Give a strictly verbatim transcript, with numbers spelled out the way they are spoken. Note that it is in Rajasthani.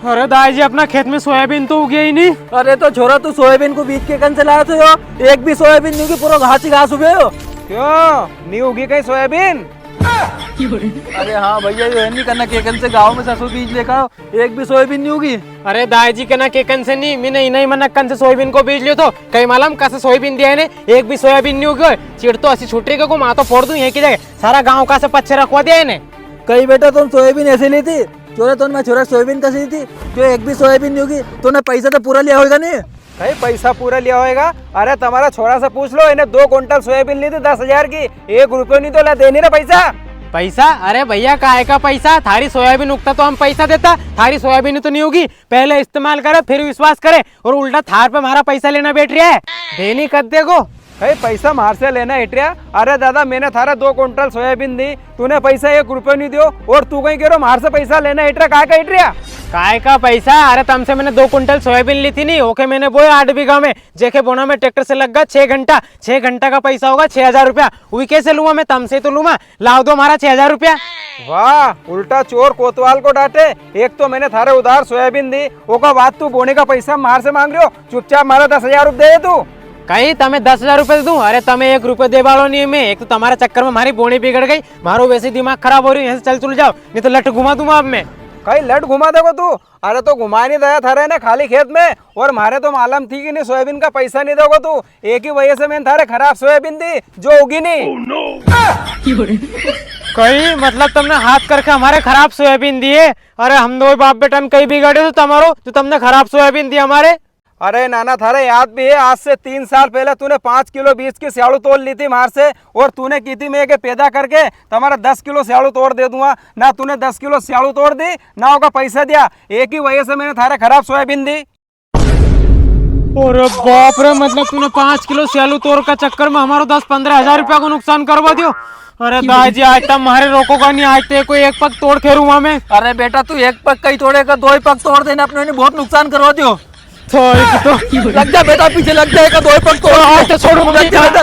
अरे दाई जी, अपना खेत में सोयाबीन तो उगे ही नी। अरे तो छोरा, तू सोयाबीन को बीज के कन से लायो थो यो? एक भी सोयाबीन नी उगी, पूरो घास ही घास उगे हो। क्यों, नी उगी कई सोयाबीन? अरे हाँ भैया, यो है नी कना के कन से गाँव में ससु बीज लेकर आयो, एक भी सोयाबीन नी उगी। अरे दाई जी, कना के कन से नी, मैंने इन्हीं मनक कन से सोयाबीन को बीज लियो थो। कई मालूम कसे सोयाबीन दिया इने, एक भी सोयाबीन नी उगी। चिड़ तो असी छूट री के को माथो फोड़ दूं यहीं की जगह। सारा गाँव का से पच्छे रखवा दिया इने। कई बेटा, तूने सोयाबीन ऐसे ली थी? चोरे, तूने मैं छोरा सोयाबीन कसे ली थी? जो एक भी सोयाबीन नी उगी, तूने पैसा तो पूरा लिया होगा नी? कई पैसा पूरा लिया होगा? अरे, तमारा छोरा से पूछ लो, इने दो कुंटल सोयाबीन ली थी दस हजार की, एक रुपयो नी तो ला देनी रे पैसा। पैसा? अरे भैया, काय का पैसा? थारी सोयाबीन उगता तो हम पैसा देता, थारी सोयाबीन ही तो नी उगी। पहले इस्तेमाल करे, फिर विश्वास करे, और उल्टा थार पे म्हारा पैसा लेना बैठ रिया है। देनी कद देगो? कई पैसा म्हार से लेना हिट रिया? अरे दादा, मैंने थारे दो कुंटल सोयाबीन दी, तूने पैसा एक रुपयो नी दियो, और तू कई के रो म्हार से पैसा लेना हिट रिया, काय का हिट रिया? काय का पैसा? अरे तमसे मैंने दो कुंटल सोयाबीन ली थी नी, ओके मैंने बोयो आठ बीघा में, जेके बोना में ट्रैक्टर से लग गया छह घंटा, छह घंटा का पैसा होगा छह हजार रुपया, वी कैसे लूंगा मैं? तमसे तो लूंगा, लाओ दो म्हारा छह हजार रुपया। वाह, उल्टा चोर कोतवाल को डांटे। एक तो मैंने थारे उधार सोयाबीन दी, ओका बाद तू बोने का पैसा म्हार से मांग रियो। चुपचाप म्हारा दस हजार रुपया दे तू। कई तमे दस हजार रुपया दूं? अरे तमे एक रुपयो देवालो नी मैं। एक तो तमारा चक्कर में म्हारी बोनी बिगड़ गई, म्हारो वैसे ही दिमाग खराब हो रियो, यहाँ से चल चुल जाओ, नी तो लट घुमा दूंगा अब मैं। कई लट घुमा देगो तू? अरे तो घुमा नी दया थारे ने खाली खेत में, और म्हारे तो मालूम थी कि नी सोयाबीन का पैसा नी देगो तू। एक ही वजह से मैंने थारे खराब सोयाबीन दी, जो उगी नी। कई मतलब तमने हाथ करके हमारे खराब सोयाबीन दिए? अरे हम दो बाप बेटा ने कई बिगाड़े तो तमारो, जो तमने खराब सोयाबीन दी हमारे? अरे नाना, थारे याद भी है, आज से तीन साल पहले तूने पाँच किलो बीज की स्यालू तोड़ ली थी म्हार से, और तूने की थी मैं के पैदा करके तमारा दस किलो स्यालू तोड़ दे दूंगा। ना तूने दस किलो स्यालू तोड़ दी, ना ओका पैसा दिया। एक ही वजह से मैंने थारे खराब सोयाबीन दी। अरे बाप रे, मतलब तूने पाँच किलो स्यालू तोड़ का चक्कर में हमारो दस पन्द्रह हजार रुपया को नुकसान करवा दियो। अरे दाई जी, आज तम म्हारे रोकोगा नी, आज तो कोई एक पग तोड़ खेरूंगा मैं। अरे बेटा, तू एक पग कई तोड़ेगा, दो ही पग तोड़ देना, अपने ने बहुत नुकसान करवा दियो। तो एक तो लग जा बेटा, पीछे लग जा, एक दो ही पग तोड़। आज तो छोड़ो, लग जा बेटा।